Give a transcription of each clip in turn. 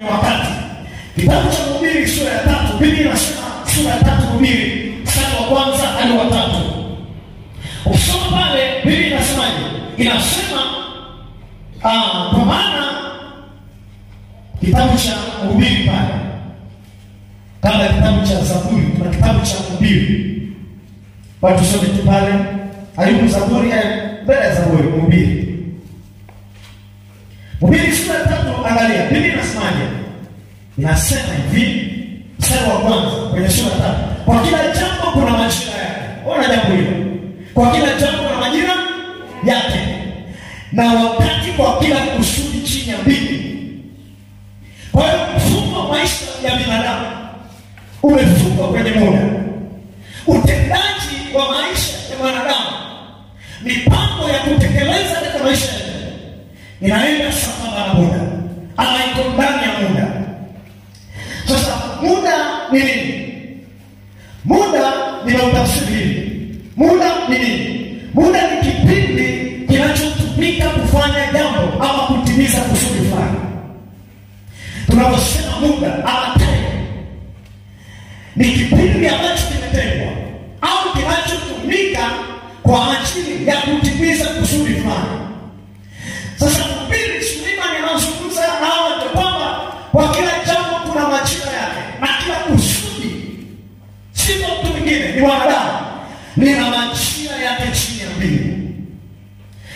Wakati kitabu cha Mhubiri sura ya 3, Biblia inasema sura ya 3 Mhubiri mstari wa kwanza hadi wa 3. Ukisoma pale Biblia inasemaje? Inasema kwa maana kitabu cha Mhubiri pale, kabla kitabu cha Zaburi kuna kitabu cha Mhubiri. Watu some tu pale, alipo Zaburi mbele ya Zaburi Mhubiri. Mhubiri sura ya 3, angalia Biblia inasemaje? Inasema hivi, mstari wa kwanza kwenye sura ya 3. Kwa kila jambo kuna majira yake. Ona jambo hilo. Kwa kila jambo kuna majira yake, na wakati kwa kila kusudi chini ya mbingu. Kwa hiyo mfumo wa maisha ya binadamu umefungwa kwenye muda. Utendaji wa maisha ya mwanadamu, mipango ya kutekeleza katika maisha yake inaenda sambamba na muda, ama iko ndani ya muda. Sasa muda ni nini? Muda ninautafsiri hivi. Muda ni nini? Muda ni kipindi kinachotumika kufanya jambo ama kutimiza kusudi fulani. Tunaposema muda ama time, ni kipindi ambacho kimetengwa au kinachotumika kwa ajili ya kutimiza kusudi fulani. Sasa Mhubiri Suleiman anazungumza na watu kwamba kwa kila jambo kuna majira yake na kila kusudi, si mtu mwingine, ni wanadamu, lina majira yake chini ya mbingu.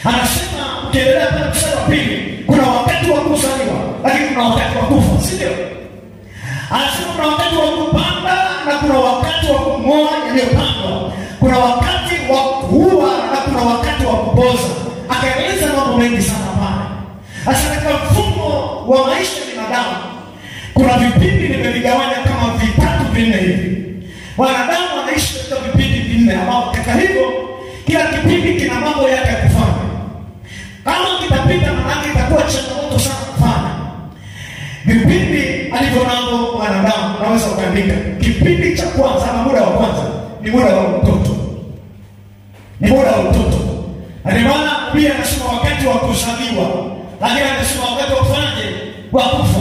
Anasema ukiendelea pale mstari wa 2, kuna wakati wa kuzaliwa lakini kuna wakati wa kufa, si ndio? Anasema kuna wakati wa kupanda na kuna wakati wa kung'oa yaliyopandwa, kuna wakati wa kuua na kuna wakati wa kupoza. Akaeleza mambo mengi sana pale. Sasa katika mfumo wa maisha ya binadamu kuna vipindi nimevigawanya kama vitatu vinne hivi. Wanadamu wanaishi katika vipindi vinne, ambao katika hivyo kila kipindi kina mambo yake ya kufanya. Kama kitapita maana itakuwa changamoto sana kufanya. Vipindi alivyo navyo wanadamu, unaweza kuandika. Kipindi cha kwanza ama muda wa kwanza ni muda wa utoto. Ni muda wa utoto. Ndio maana pia anasema wakati wa kuzaliwa, lakini anasema wakati wa kufanyaje? Wa kufa.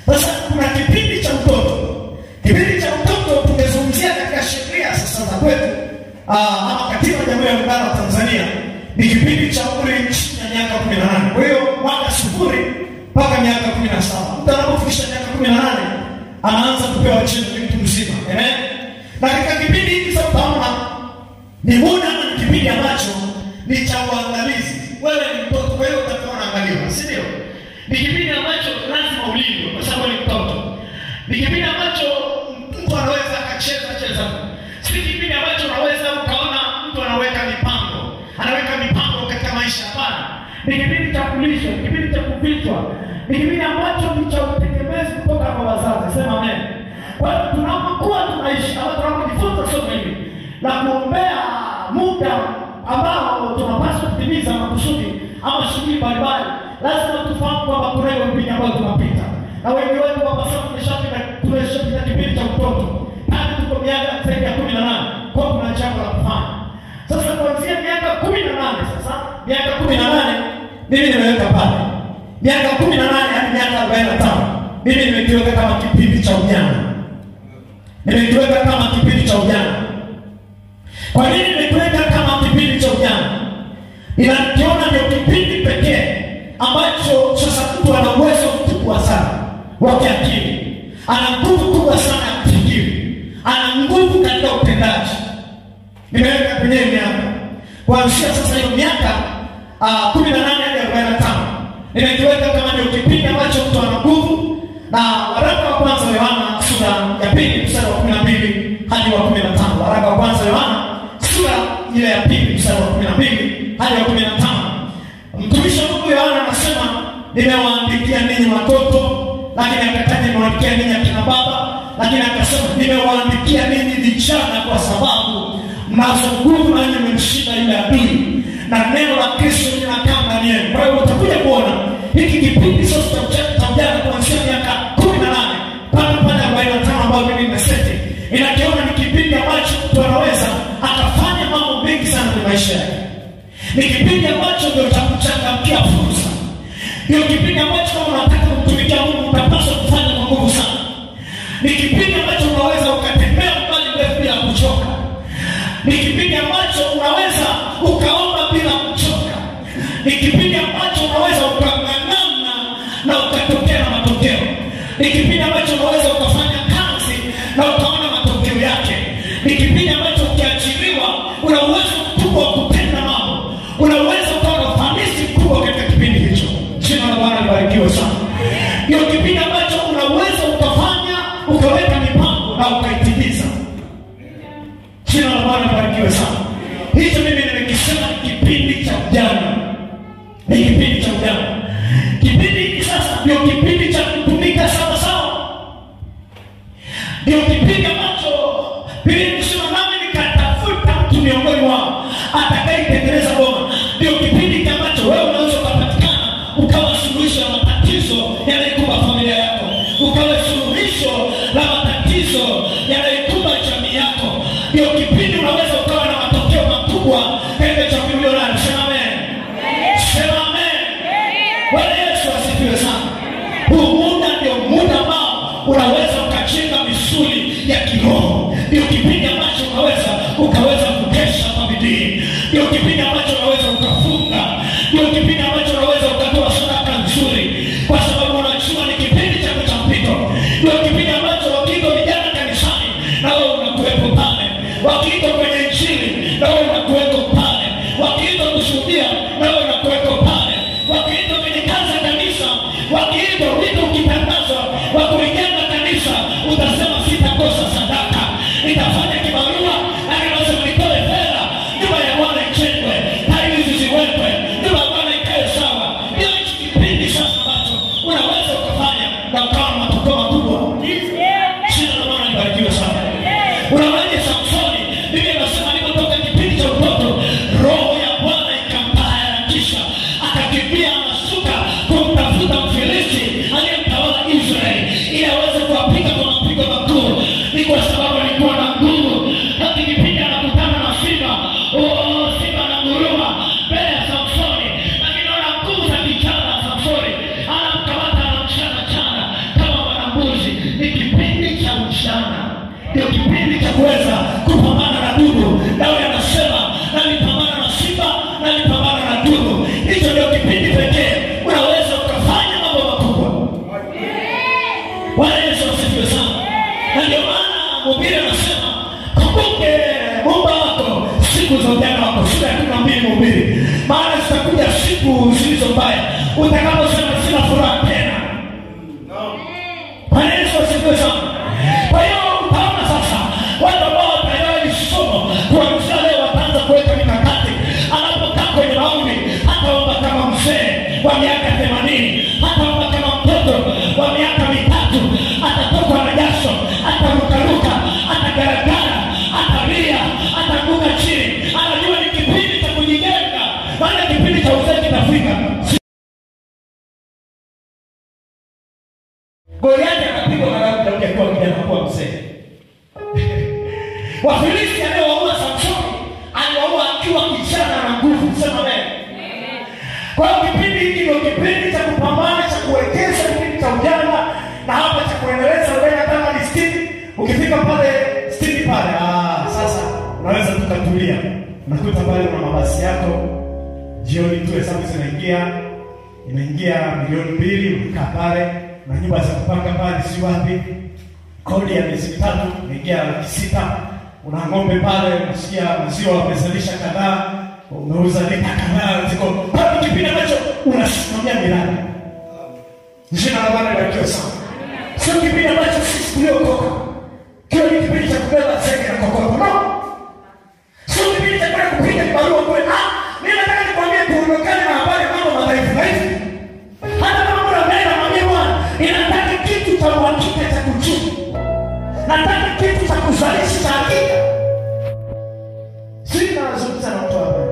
Sasa kuna kipindi cha utoto. Kipindi cha utoto tumezungumzia katika sheria sasa za kwetu, ama katiba ya Jamhuri ya Muungano wa Tanzania, ni kipindi cha umri chini ya miaka 18. Kwa hiyo mwaka 0 mpaka miaka 17. Mtu anapofikisha miaka 18 anaanza kupewa cheo ni mtu mzima. Amen. Na katika kipindi hiki sasa utaona ni muda na kipindi ambacho ni cha uangalizi. Wewe ni mtoto, kwa hiyo utakuwa unaangaliwa, si ndio? Ni kipindi ambacho lazima ulindwe kwa sababu ni mtoto. Ni kipindi ambacho mtu anaweza akacheza cheza. Si kipindi ambacho unaweza ukaona mtu anaweka mipango. Anaweka mipango katika maisha, hapana. Ni kipindi cha kulishwa, ni kipindi cha kupitwa. Ni kipindi ambacho ni cha utegemezi kutoka kwa wazazi. Sema amen. Kwa hiyo tunapokuwa tunaishi au tunapojifunza somo hili la kuombea muda ambao tunapaswa kutimiza makusudi ama shughuli mbalimbali, lazima tufahamu kwamba kuna hiyo kipindi ambayo tunapita. Na wengi wetu hapa sasa tumeshapita kipindi cha utoto. Hadi tuko miaka zaidi ya 18, kwa kuna jambo la kufanya. Sasa kuanzia miaka 18 sasa, miaka 18 mimi nimeweka pale. Miaka 18 hadi miaka 45 mimi nimekiweka kama kipindi cha ujana. Nimekiweka kama kipindi cha ujana. Kwa nini nimekiweka kama kipindi cha ujana? Ninakiona ndio kipindi pekee ambacho sasa mtu ana uwezo mkubwa sana wa kiakili, ana nguvu kubwa sana ya kufikiri, ana nguvu katika utendaji. Nimeweka kwenye miaka kuanzia sasa hiyo miaka 18 hadi 45 nimekiweka kama ndio kipindi ambacho mtu ana nguvu. Na waraka wa kwanza Yohana sura ya 2 mstari wa 12 hadi wa 15. Waraka wa kwanza Yohana sura ile ya 2 mstari wa 12 hadi wa 15. Mtumishi wa Mungu Yohana anasema, nimewaandikia ninyi watoto, lakini akataja nimewaandikia ninyi akina baba, lakini akasema nimewaandikia ninyi vijana kwa sababu mnazo nguvu na mmemshinda yule adui, na neno la Kristo linakaa ndani yenu. Kwa hiyo utakuja kuona hiki kipindi sasa cha ujana kuanzia miaka 18 mpaka pale 45 ambayo mimi nimeseti, inakiona ni kipindi ambacho mtu anaweza akafanya mambo mengi sana kwenye maisha yake. Ni kipindi ambacho ndio cha kuchangamkia fursa. Ndio kipindi ambacho kama unataka kumtumikia kumtumikia Mungu utapaswa kufanya kwa nguvu sana. Ni kipindi ambacho unaweza ukatembea mbali mrefu bila kuchoka. Ni kipindi ambacho unaweza ukaomba bila kuchoka. Ni kipindi ambacho unaweza ukang'ang'ana na ukatokea na matokeo. Ni kipindi ambacho unaweza ukafanya kazi na ukaona matokeo yake. Ni kipindi ambacho ukiajiriwa una uwezo mkubwa wa kutenda mambo. Una uwezo ukawa na ufanisi mkubwa katika kipindi hicho. Jina la Bwana libarikiwe sana. Ndio kipindi ambacho una uwezo ukafanya, ukaweka mipango na ukaitimiza. Jina la Bwana libarikiwe sana. Hicho mimi nimekisema kipindi cha ujana. Ni kipindi cha ujana. Kipindi hiki sasa ndio kipindi cha kutumika sawa sawa. Ndio kipindi ambacho Biblia inasema nami nikatafuta mtu miongoni mwao atakayetengeneza boma. Ndio kipindi ambacho wewe unaweza ukapatikana ukawa suluhisho la matatizo yanayokumba familia yako, ukawa suluhisho la matatizo yanayokumba jamii yako. Ndio kipindi unaweza ukawa na matokeo makubwa katika jamii ulionayo. Sema amen. Sema amen. Bwana Yesu asifiwe sana. Huu muda ndio muda ambao unaweza ukajenga misuli ya kiroho. Ndio kipindi ambacho unaweza ukaweza kukesha kwa bidii. Ndio kipindi ambacho unaweza ukafunga. Ndio kipindi ambacho unaweza ukatoa sadaka nzuri, kwa sababu unajua ni kipindi chako cha mpito. Ndio kipindi ambacho wakiitwa vijana kanisani na wewe unakuwepo pale, wakiitwa kwenye injili na wewe unakuwepo pale, wakiitwa kushuhudia na wewe unakuwepo pale, wakiitwa kwenye kazi ya kanisa, wakiitwa wito ukitangazwa wa kulijenga kanisa, utasema sitakosa sadaka, nitafanya kibarua, lakini nasema nitoe fedha, nyumba ya Bwana ijengwe, tairi hizi ziwekwe, nyumba ya Bwana ikae sawa. Ndio hichi kipindi sasa ambacho unaweza ukafanya na ukawa na matokeo makubwa. Jina la Bwana libarikiwe sana. Unaonaje Samsoni? Biblia inasema alipotoka kipindi cha utoto, roho ya Bwana ikamtaharakisha, akakimbia anashuka kumtafuta Mfilisti aliyemtawala Israeli ili aweze kuwapiga kwa mapigo makuu. Ni kwa sababu alikuwa na nguvu. Hata kipindi anakutana na simba, simba ananguruma mbele ya Samsoni, lakini anaona nguvu za kijana Samsoni, anamkamata, anamchana chana kama mwanambuzi. Ni kipindi cha ujana, ndio kipindi cha kuweza kupambana na dubu. Daudi anasema nalipambana na simba, nalipambana na dubu. Hicho ndio kipindi pekee unaweza ukafanya mambo makubwa. Bwana Yesu asifiwe sana. Na ndio maana mhubiri anasema kumbuke Muumba wako siku za ujana wako, sura ya 12 Mhubiri, maana zitakuja siku zilizo mbaya utakaposema sina furaha tena. Bwana Yesu asifiwe sana. Kwa hiyo utaona sasa watu ambao wataelewa hili somo kuanzia leo wataanza kuweka mikakati. Anapokaa kwenye maombi hataomba kama mzee wa miaka 80, hataomba kama mtoto wa miaka 3, atatokwa na jasho, atarukaruka, atagaragara, atalia, ataanguka chini. Anajua ni kipindi cha kujijenga, maana kipindi cha uzee kitafika. Goliathi akapigwa na Daudi akiwa kijana, kuwa mzee. Wafilisti aliyowaua Samsoni aliwaua akiwa kijana na nguvu. Sema amen. Kwa hiyo kipindi hiki ndio kipindi cha kupambana, cha kuwekeza, kipindi cha ujana, na hapa cha kuendeleza ujana kama ni 60. Ukifika pale 60 pale, sasa unaweza tukatulia. Unakuta pale una mabasi yako, jioni tu hesabu zinaingia, inaingia 2,000,000, unakaa pale na nyumba za kupanga pale si wapi, kodi ya miezi 3 inaingia 600,000, una ng'ombe pale, unasikia maziwa wamezalisha kadhaa, umeuza lita kadhaa, ziko pale. Kipindi ambacho unasimamia miradi. Jina la Bwana libarikiwe sana. Sio kipindi ambacho sisi tuliokoka kio ni kipindi cha kubeba zege na kokoto. No. Sio kipindi cha kwenda kupiga barua kule. Mimi nataka nikwambie tuondokane na habari mambo madhaifu dhaifu. Hata kama kuna mbele namwambia Bwana, ninataka kitu cha uhakika cha kuchukua. Nataka kitu cha kuzalisha cha hakika. Sina nazungumza na mtu hapa.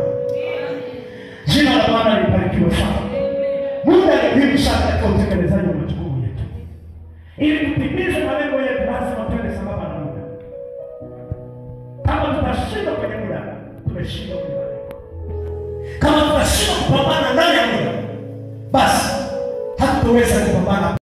Jina la Bwana libarikiwe sana. Muda ni muhimu sana katika utekelezaji wa majukumu yetu. Ili kutimiza malengo yetu lazima tuende sambamba na muda. Kama tutashindwa kwenye muda, tumeshindwa kwenye malengo. Kama tutashindwa kupambana ndani ya muda, basi hatutaweza kupambana.